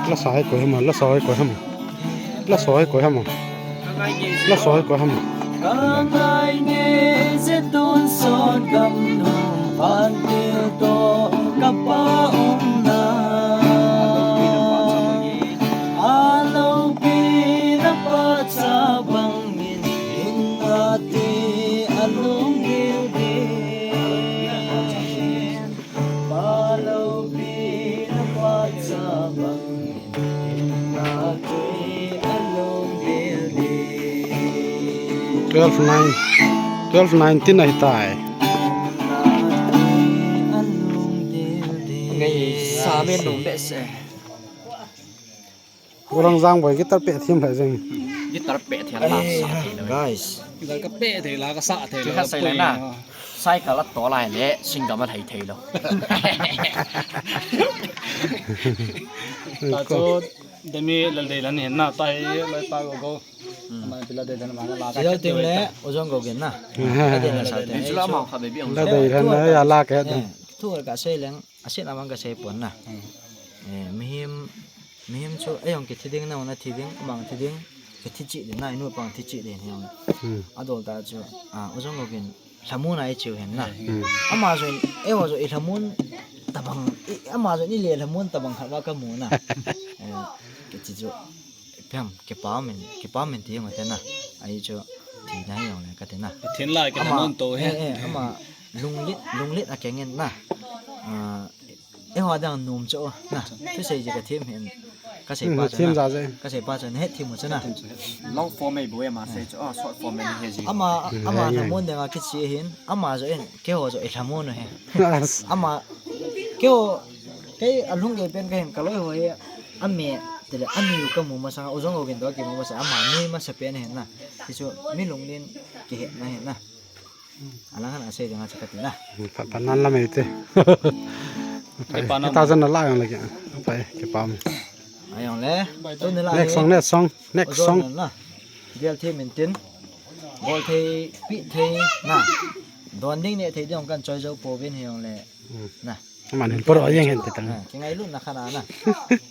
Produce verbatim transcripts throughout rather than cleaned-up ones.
Lasa hi koi ham, lasa hi koi ham. Lasa hi koi ham. Lasa hi koi ham. Ka ngai nge je tun son gam nung pan til to ka pa um na. A lo pi na pa cha bang in in a ti a lung dil dil. Pa lo pi na pa cha bang in in a ti a lung dil dil. Twelve nine, twelve nineteen ahi tai. Ngai sa men nung behseh. Ulang jang boi guitar pe thim lai jeng. Guitar pe thim la sa thei lo. Guys. Guitar ka pe thei la ka sa thei lo. Ka sai la na. Cycle a to lai le single ma thei thei lo. Ta chu demi la dei lan hin na tai lai pa go go. Ma pila dei lan ma la ka. Sida ting le ojong go gen na. Ka dei na sa te. Ni chu la ma kha baby ang. La dei lan na ya la ka. Thu ka sei leng. Asin amang ka sei pon na. Eh, mihem, mihem chu, eh, jong kithi ding na, na thi ding, amang thi ding, kithi chi ding na, inu pang thi chi ding hiam. Adol ta chu, ah, ojong ko kin, lhamun ai chiu hen na. Ama jo, eh, ho jo, i lhamun tabang, i, ama jo, ni le lhamun tabang khat va ka mu na. Eh, kithi chu, Piam, kipa min, kipa min ti jong ate na. Ahi chu, thi na jong le ka ti na. Thin lai ke ama, mon to he. Eh, eh, ama lunglit, lunglit a keng in na. Ah, eh, ho dang nom chu na. Thusei ji ka thim hin. Ka sei pa chu na. Ka sei pa chu na het thim chu na. Long form ei bu e ma sei chu. Ah, short form ei he ji. Ama, ama lhamon dang a kichi hin. Ama jo in, keiho jo i lhamon he. Ama, keiho, kei alung ke pen ka hin ka loi ho he. Ame, tile, anu ka mu masa, ojong ko kin to ki mu masa, ama mi masa pen he na. Ti chu, mi lunglen kihe na he na. Alang han asei ding a chu ka ti na. Pha, pha nan la mai te. Pha, ta jan la jong le ke. Pha, kipa mi. Ajong le. Tu ni la. Next song, next song, next song. Na. Dial thi min tin. Bol thei, pi thei, na. Don ding ne thei ding kan choi jo po vin he jong le. Na. Aman hin poro jeng hen te tang. Ah, ki ngailut na kha na na.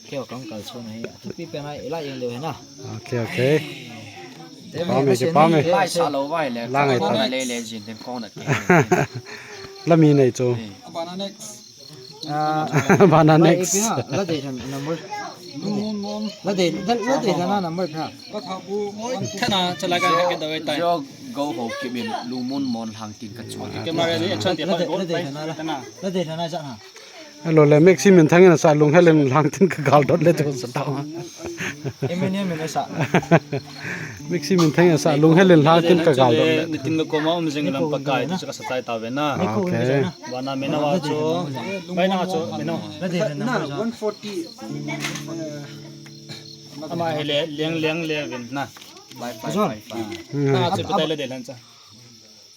Keo kong kal chu na hi. Thupi pen a ila jeng leu hi na. Okay, okay. Te pa me, me, pa me. Lai sa lo vai le. La ngai ta. Kong na le le jin tem kong na ke. La mi nei chu. Abana next. Ah, abana next. La dei than number. Lungmon mon. La dei, la dei than number pha. Ka tha bu. Thana chala ka ke dawai tai. Jo go ho ki min lungmon mon hang tin ka chu. Camera ni action te pa go tai. La dei than na. La dei than na sa na. Hello le, Maxi Minthang in asa lunghel in lhangtin ka galdot le chu sa tao. Eminem in asa. Maxi Minthang in asa lunghel in lhangtin ka galdot le. Nitin ka koma um jing lam Pakai ti chu ka sa tai tave na. Okay. Bana mena wa chu. Bai na chu, mena. Na one forty. Ama hele leng leng le vin na. Bai bai bai. Na chu pitai le de lan cha.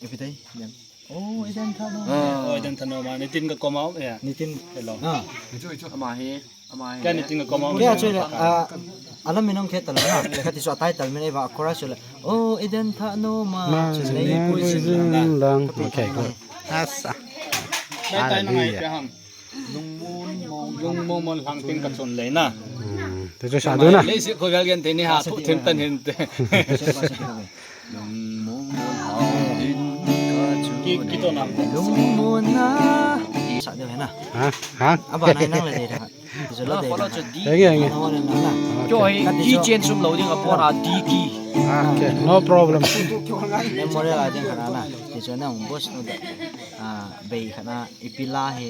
Ipi tai? Oh, Eden Thano. Ah. Oh, Eden Thano ma, nitin ka koma um, ya. Nitin. Hello. Ah. Ama hi, ama hi. Kya nitin ka koma um? Kya chu la, ah, alam minong ke tala na. Ka ti so title min eva chorus chu la. Oh, Eden Thano ma. Ma, chu nei ma, pui sin la. Lang. Okay, good. Asa. Hallelujah. Lungmon mon lhangtin ka chun le na. Hmm. Te chu sa du na. Le si ko gal gen te ni ha thu them tan hin te. Lungmon mon lhangtin ka chun. Ki, ki to na. Lungmon na. Sa de na. Ha? Ha? Aba nai nang le de da. Ti chu la de. Follow chu di. Enge, enge. Kyo hi di chen sum lo ding a pon a di ki. Okay, no problem. Memorial a ding khana na. Ti chu na boss no de. Ah, bei khana ipi la he.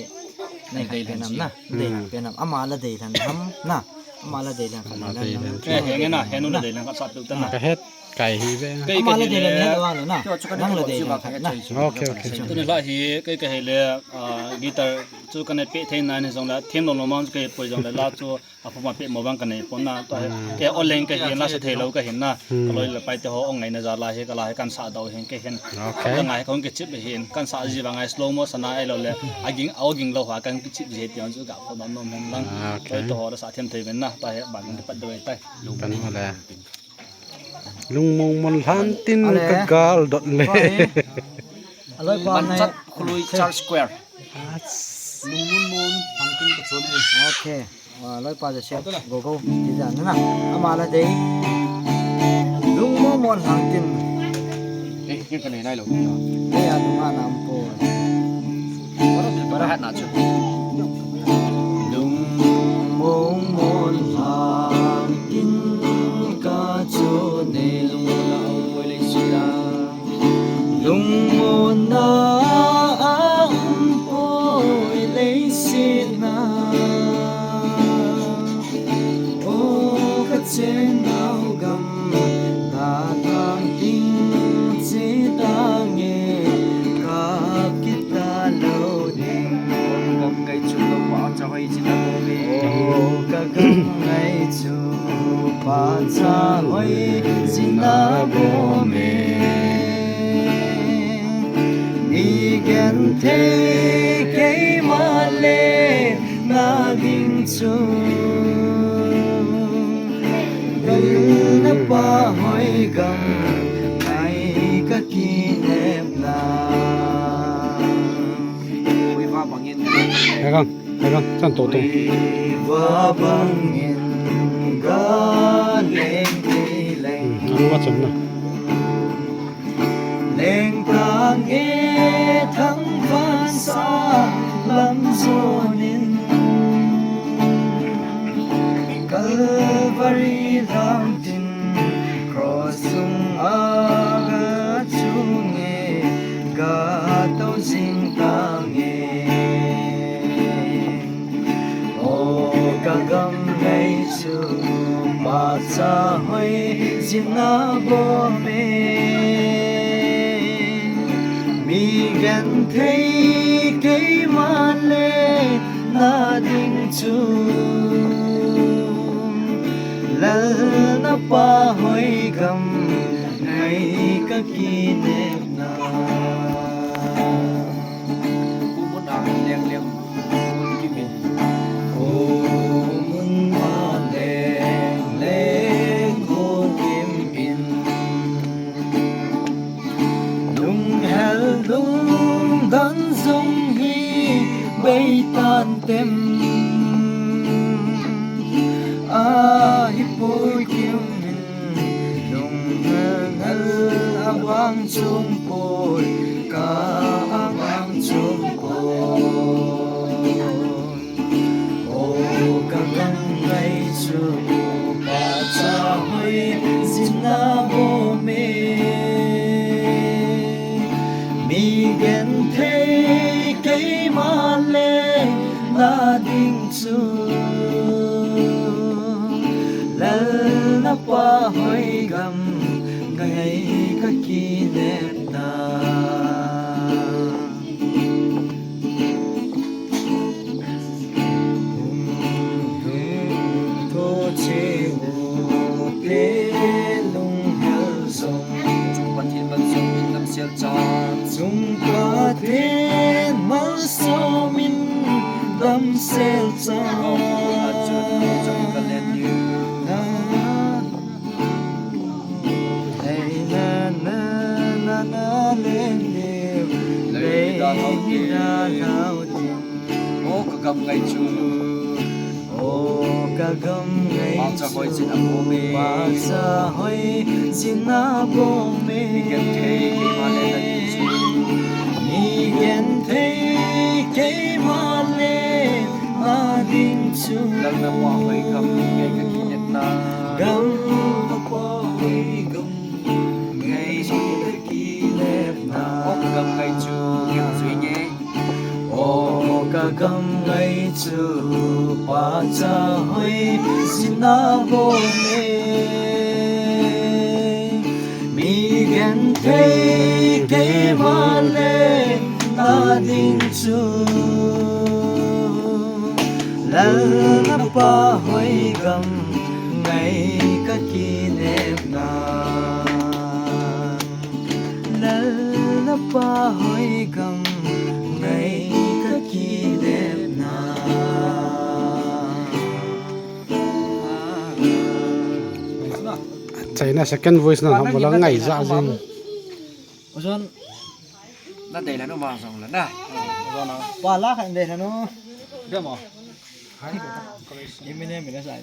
Nei khai pe nam na. Dei pe nam. Ama la dei than ham na. Ama la dei than khat na. He, he nge na, he nu la dei than khat sa tu ta na. Ka het kai hi ve. Ama la dei than he wa na. Nang la dei than khat na. Okay, okay. Tu ni la hi, kai ka he le, ah, guitar chu ka ne pe thei na ni jong la, them lo lo ma chu kai poi jong la, la chu Aphu ma pe mo bang ka nei pon na, tua hi. Ke o leng ka hin la sa thei lo ka hin na. Ka loi le pai te ho ong ngai na ja la hi ka la hi kan sa dau hin ke hin. Okay. Ka ngai kong ke chip hin kan sa ji ba ngai slow motion a ai lo le. A ging, a o ging lo ha kan ke chip ji ti ang chu ka ko nom nom hen lang. Okay. Toi to ho la sa them thei ven na. Ta he ba kan ke pat doi tai. Pan ho le. Lungmong mon lhan tin ka gal dot le. Aloi pa nai. Manchat Khului Church Square. Lungmon mon lhan tin Okay. Wa, loi pa ja se. Go, go. Ti ja na. Ama la dei. Lungmong mong lhang tin. Eh, ken ka nei nai lou. Ei a lung a nam po. Para hat na chu. Lungmong mong lhang tin ka chu nei lungmong na ong mo le sila. Lungmonna a um poi leiset na. O ka chennau gam, na tang ding che tange, ka kit talou ding. Gam ngai chu lou pa cha hoi chin a ko ve. O ka gam ngai chu pa cha hoi chin a ko ve. Mi genthei keima le na ding chu. Lal na pa hoi gam ngai ka kinepna. Ui va bangin. Hai gang, hai gang, chan to to. Ui va bangin ga leng ni leng. Hmm, anu va chan na. Leng tange thangvah sa lam jonin, Calvary lam tin cross chunga ga chunge ga tou jing tange. O ka gam ngai chu pa cha hoi chin a bom e. Mi genthei keima le na ding chu. Lal na pa hoi gam ngai ka kinepna. Kumun a leng leng. Kumun kimin. Kumun a leng leng kumun kimin. Lunghel lungdon jong hi bei tan tem. Ahi poi kimin. Lunghel hel a vang chung poi, ka a vang chung poi. O ka gam ngai chu pa cha hoi chin a bom e. Mi genthei keima le na ding chu. Lal na pa hoi gam ngai ka kinepna. Hung lhung tho che u te lunghel jong. Chung Pathen malsom in damsel chan. Chung Pathen malsom in damsel chan. Kong kong a chun chung ka len diu. Na, na, na, na, na, len diu. Lei da hau tin. Lei da hau tin. O ka gam ngai chu. O ka gam ngai chu. Pa cha hoi chin a bom e. Pa cha hoi chin a bom e. Mi genthei keima le na ding chu. Mi genthei keima le na ding chu. Lal na pa hoi gam ngai ka kinepna. Gam na pa hoi gam ngai ka kinepna. O ka gam ngai chu, ngai chu nge. O ka gam ngai chu pa cha hoi chin a bom e. Mi genthei keima le na ding chu. Lal na pa hoi gam ngai ka kinepna. Lal na pa hoi gam ngai ka kinepna. China second voice na hambula ngai ja jing. Ozon. Na dei la no ma jong la na. Ozon na. Pa la khan dei la no. Demo. Imine mine sa.